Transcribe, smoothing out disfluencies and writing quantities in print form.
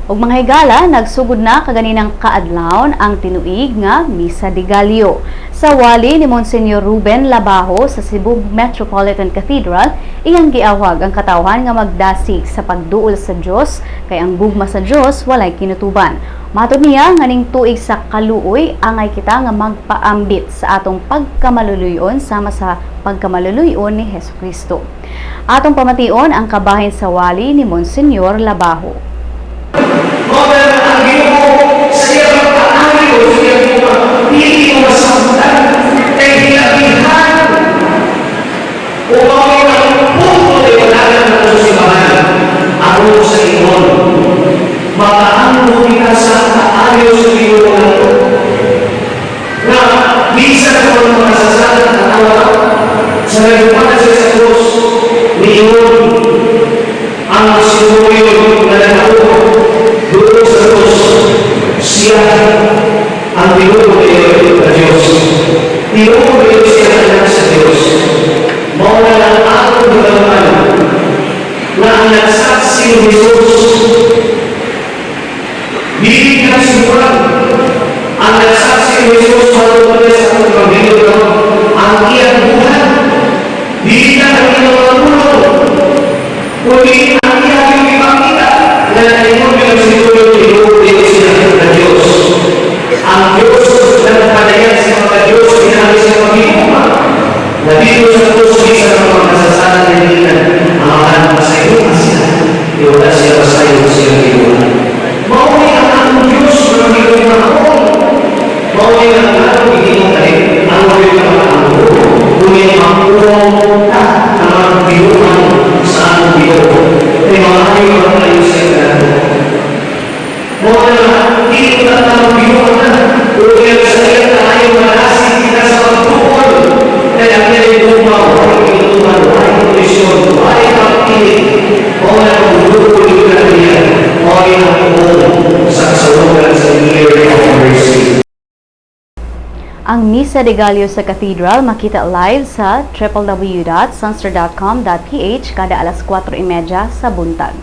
Ug mga higala, nagsugod na kaganinang kaadlawon ang tinuig nga Misa de Gallo. Sa wali ni Monsignor Ruben Labajo sa Cebu Metropolitan Cathedral, iyang giawhag ang katawhan nga magdasig sa pagduol sa Dios kay ang gugma sa Dios walay kinutuban. Matod niya nga ning tuig sa kaluoy, angay kita nga magpaambit sa atong pagkamaluluyon sama sa pagkamaluluyon ni Hesus Kristo. Atong pamation ang kabahin sa wali ni Monsignor Labajo. Mao na ang Ginoo sa iyang pagkaari o sa iyang mga dili mo masabtan kay hilabihan o mao ang punto de wala na sa simbahan aron sa ingon makaangko kita sa kaayo sa Ginoo nato nga bisan ang mga makasasala at awa sa nagpana siya sa krus, niingon ang sinuriyon nga nagtuo doon sa krus, siya ang tinuod na Diyos. Tinuod na siya anak sa Diyos. Mao na lang atong hibaluan na ang nagsaksi ni Jesus dili na sigurang ang nagsaksi ni Jesus matungod sa atong Ebanghelyo no, ang iyang buhat, dili na ang iyang mga pulong, kundi ang iyang ipakita na naingon yung siguro tinuod siya na Diyos. Ang Diyos na nagpadayag sa mga Diyos, pinaagi sa pagiguma. Na dito sa krus, bisan ang mga kasasala na ang mga masayo siya. Wala siya masayo sa iyang gibuhat. Mao ni ang atong Diyos na magiging. Mao ni ang atong gihimong kay ang mga mga Ngunit mapuno ka ng mga binuang sa atong Ginoo. Kay mga ayo ang kayo sa nato. Mao na dili na ang binuang na ug sa iyang kaayo manasig kita sa pagtukod. Kaya ang iyang gugma, walay kinutuban, walay kondisyon, walay pagpili. Mao na ang dukol na niya. Mao ni ang puong sa kasalugan sa Year of Mercy. Ang Misa de Gallo sa Cathedral makita live sa www.sunstar.com.ph kada alas 4:30 sa buntag.